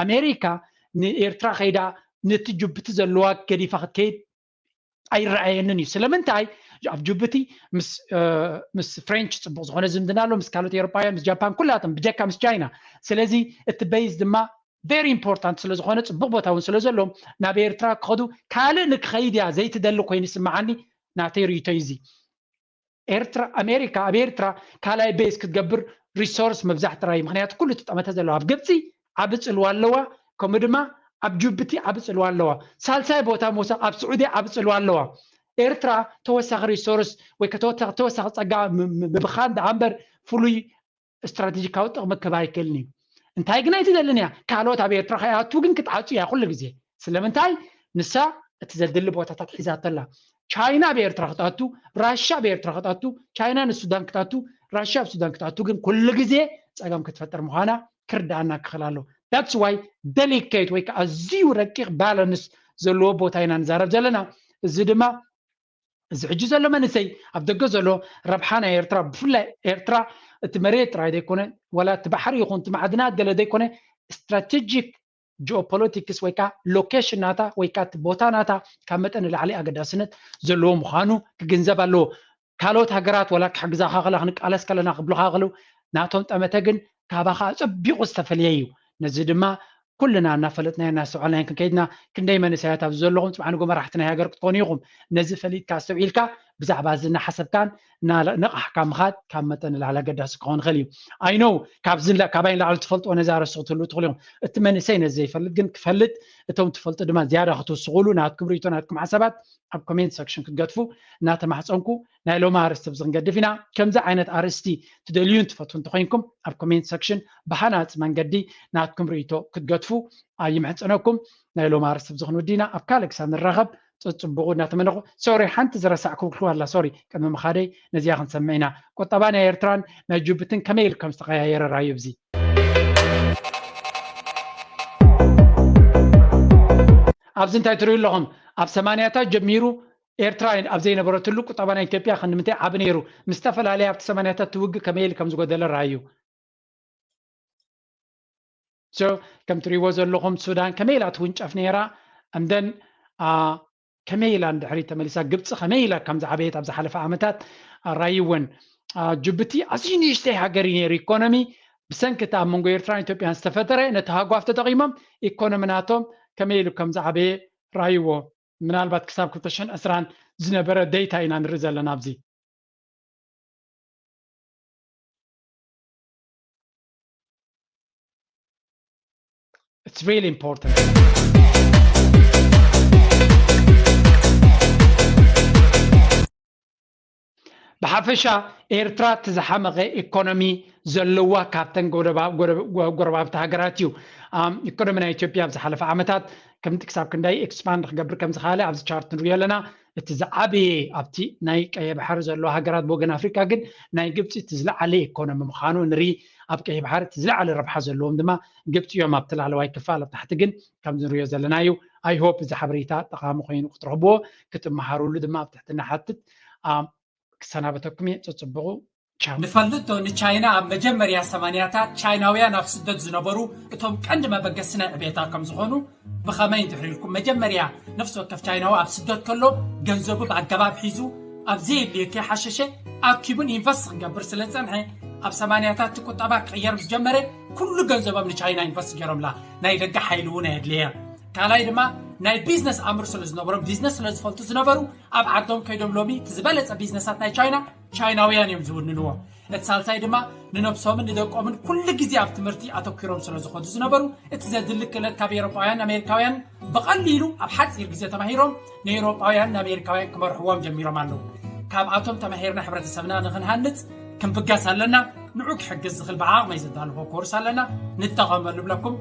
ኣሜሪካ ንኤርትራ ከይዳ ነቲ ጅቡቲ ዘለዋ ገዲፋ ክትከይድ ኣይረኣየንን እዩ። ስለምንታይ? ኣብ ጅቡቲ ምስ ፍሬንች ፅቡቅ ዝኾነ ዝምድና ኣሎ፣ ምስ ካልኦት ኤሮፓውያን፣ ምስ ጃፓን፣ ኩላቶም ብጀካ ምስ ቻይና። ስለዚ እቲ ቤዝ ድማ ቨሪ ኢምፖርታንት ስለዝኾነ ፅቡቅ ቦታ እውን ስለዘለዎም ናብ ኤርትራ ክኸዱ ካልእ ንክኸይድ እያ ዘይትደሊ ኮይኑ ይስምዓኒ። ናተይ ርእይቶ እዩ እዚ። ኤርትራ ኣሜሪካ ኣብ ኤርትራ ካልኣይ ቤዝ ክትገብር ሪሶርስ ምብዛሕ ጥራይ እዩ። ምክንያቱ ኩሉ እቲ ጠመተ ዘለዎ ኣብ ግብፂ ዓቢ ፅልዋ ኣለዋ፣ ከምኡ ድማ ኣብ ጅቡቲ ዓቢ ፅልዋ ኣለዋ። ሳልሳይ ቦታ ምውሳድ ኣብ ስዑዲ ዓቢ ፅልዋ ኣለዋ። ኤርትራ ተወሳኺ ሪሶርስ ወይ ተወሳኺ ፀጋ ምብኻን ደኣ እምበር ፍሉይ ስትራቴጂካዊ ጥቕሚ ክህባ ኣይክእልን እዩ። እንታይ ግን ኣይትደልን እያ፣ ካልኦት ኣብ ኤርትራ ከይኣቱ ግን ክትዓፁ እያ ኩሉ ግዜ። ስለምንታይ? ንሳ እቲ ዘድሊ ቦታታት ሒዛቶ ኣላ። ቻይና ኣብ ኤርትራ ክትኣቱ፣ ራሻ ኣብ ኤርትራ ክትኣቱ፣ ቻይና ንሱዳን ክትኣቱ፣ ራሻ ኣብ ሱዳን ክትኣቱ ግን ኩሉ ግዜ ፀገም ክትፈጥር ምዃና ክርዳኣና ክኽእል ኣሎ። ዳትስ ዋይ ደሊኬት ወይ ከዓ ኣዝዩ ረቂቕ ባላንስ ዘለዎ ቦታ ኢና ንዛረብ ዘለና። እዚ ድማ እዚ ሕጂ ዘሎ መንእሰይ ኣብ ደገ ዘሎ ረብሓ ናይ ኤርትራ ብፍላይ ኤርትራ እቲ መሬት ጥራይ ዘይኮነ ዋላ እቲ ባሕሪ ይኹን እቲ ማዕድናት ገለ ዘይኮነ ስትራቴጂክ ጂኦፖለቲክስ ወይ ከዓ ሎኬሽን ናታ ወይ ከዓ እቲ ቦታ ናታ ካብ መጠን ንላዕሊ ኣገዳስነት ዘለዎ ምዃኑ ክግንዘብ ኣለዎ። ካልኦት ሃገራት ዋላ ክሕግዛኻ ከላ ክንቃለስ ከለና ክብሉኻ ከለዉ ናቶም ጠመተ ግን ካባኻ ኣጸቢቑ ዝተፈልየ እዩ። ነዚ ድማ ኩልና እናፈለጥናዮ እናስተውዓልናዮ ክንከይድና ክንደይ መንእሰያት ኣብዚ ዘለኹም ጽባሕ ንጎ መራሕቲ ናይ ሃገር ክትኮኑ ኢኹም። ነዚ ፈሊጥካ ኣስተውዒልካ ብዛዕባ እዚ እናሓሰብካን እናነቓሕካ ምኻድ ካብ መጠን ንላዕሊ ኣገዳሲ ክኸውን ይኽእል እዩ። ኣይኖው ካብዚ ንላ- ካባይ ንላዕሊ ትፈልጥዎ ነዚ ኣርእስቲ ክትህልዉ ትኽእሉ ኢኹም። እቲ መንእሰይ ነዚ ዘይፈልጥ ግን ክፈልጥ እቶም ትፈልጡ ድማ ዝያዳ ክትውስኹሉ ናትኩም ርእይቶ ናትኩም ሓሳባት ኣብ ኮሜንት ሰክሽን ክትገድፉ እናተማሕፀንኩ ናይ ሎሚ ኣርእስቲ ብዚ ክንገድፍ ኢና። ከምዚ ዓይነት ኣርእስቲ ትደልዩን ትፈትዉ እንተኮይንኩም ኣብ ኮሜንት ሰክሽን ብሃናፂ መንገዲ ናትኩም ርእይቶ ክትገድፉ ይምሕፀነኩም። ናይ ሎሚ ኣርእስቲ ብዚ ክንውዲ ኢና። ኣብ ካልእ ክሳብ ንራኸብ ፅፅብቑ እናተመነኹ ሶሪ ሓንቲ ዝረሳዕኩ ክልዋ ኣላ ሶሪ ቅድሚ ምኻደይ ነዚኣ ክንሰምዕ ኢና። ቁጠባ ናይ ኤርትራን ናይ ጅቡትን ከመይ ኢሉ ከም ዝተቐያየረ ራዩ ብዚ ኣብዚ እንታይ ትርእዩ ኣለኹም? ኣብ ሰማንያታት ጀሚሩ ኤርትራ ኣብ ዘይነበረትሉ ቁጠባ ናይ ኢትዮጵያ ክንዲ ምንታይ ዓቢ ነይሩ? ምስ ዝተፈላለየ ኣብቲ ሰማንያታት ትውግእ ከመይ ኢሉ ከም ዝጎደለ ረኣዩ። So ከም ትርእይዎ ዘለኹም ሱዳን ከመይ ኢላ ትውንጨፍ ነይራ? And then ከመይ ኢላ ንድሕሪት ተመሊሳ? ግብፂ ከመይ ኢላ ከም ዝዓበየት ኣብ ዝሓለፈ ዓመታት ራይወን። ጅቡቲ ኣዝዩ ንእሽተይ ሃገር እዩ ነይሩ ኢኮኖሚ ብሰንኪ እቲ ኣብ መንጎ ኤርትራን ኢትዮጵያን ዝተፈጠረ ነቲ ሃጓፍ ተጠቒሞም ኢኮኖሚ ናቶም ከመይ ኢሉ ከም ዝዓበየ ራይዎ። ምናልባት ክሳብ ክልተ ሽሕን ዕስራን ዝነበረ ዴታ ኢና ንርኢ ዘለና ኣብዚ። It's really important. ብሓፈሻ ኤርትራ እቲ ዝሓመቐ ኢኮኖሚ ዘለዋ ካብተን ጎረባብቲ ሃገራት እዩ። ኢኮኖሚ ናይ ኢትዮጵያ ኣብ ዝሓለፈ ዓመታት ከምቲ ክሳብ ክንዳይ ኤክስፓንድ ክገብር ከም ዝኸኣለ ኣብዚ ቻርት ንሪኦ ኣለና። እቲ ዝዓበየ ኣብቲ ናይ ቀይሕ ባሕሪ ዘለዋ ሃገራት ብወገን ኣፍሪቃ ግን ናይ ግብፂ እቲ ዝለዓለ ኢኮኖሚ ምዃኑ ንርኢ። ኣብ ቀይሕ ባሕሪ እቲ ዝለዓለ ረብሓ ዘለዎም ድማ ግብፂ እዮም ኣብቲ ላዕለዋይ ክፋል ኣብ ታሕቲ ግን ከምዚ ንሪኦ ዘለና እዩ። I hope እዚ ሓበሬታ ጠቓሚ ኮይኑ ክትረኽብዎ ክትመሃሩሉ ድማ ኣብ ትሕትና ሓትት። ክሰናበተኩም እየ። ፅፅብቑ። ንፈልጥ ዶ ንቻይና ኣብ መጀመርያ ሰማንያታት ቻይናውያን ኣብ ስደት ዝነበሩ እቶም ቀንዲ መበገሲ ናይ ዕቤታ ከም ዝኾኑ? ብኸመይ እንድሕር ኢልኩም መጀመርያ ነፍሲ ወከፍ ቻይናዊ ኣብ ስደት ከሎ ገንዘቡ ብኣገባብ ሒዙ ኣብ ዘየድልዮ ከይሓሸሸ ኣኪቡን ኢንቨስት ክገብር ስለ ዝጸንሐ ኣብ ሰማንያታት እቲ ቁጠባ ክቕየር ምስ ጀመረ ኩሉ ገንዘቦም ንቻይና ኢንቨስት ገይሮምላ። ናይ ደገ ሓይሊ እውን ኣየድልየ። ካልኣይ ድማ ናይ ቢዝነስ ኣምር ስለ ዝነበሮም፣ ቢዝነስ ስለ ዝፈልጡ ዝነበሩ፣ ኣብ ዓዶም ከይዶም ሎሚ እቲ ዝበለጸ ቢዝነሳት ናይ ቻይና ቻይናውያን እዮም ዝውንንዎ። እቲ ሳልሳይ ድማ ንነብሶምን ንደቆምን ኩሉ ግዜ ኣብ ትምህርቲ ኣተኪሮም ስለ ዝኾዱ ዝነበሩ፣ እቲ ዘድሊ ክእለት ካብ ኤውሮጳውያን ኣሜሪካውያን ብቐሊሉ ኣብ ሓጺር ግዜ ተማሂሮም ንኤውሮጳውያን ንኣሜሪካውያን ክመርሕዎም ጀሚሮም ኣለዉ። ካብኣቶም ተማሂርና ሕብረተሰብና ንኽንሃንጽ ክንብገስ ኣለና። ንዑ ክሕግዝ ዝኽእል ብዓቕመይ ዘዳለኹ ኮርስ ኣለና፣ ንጠቐመሉ ብለኩም።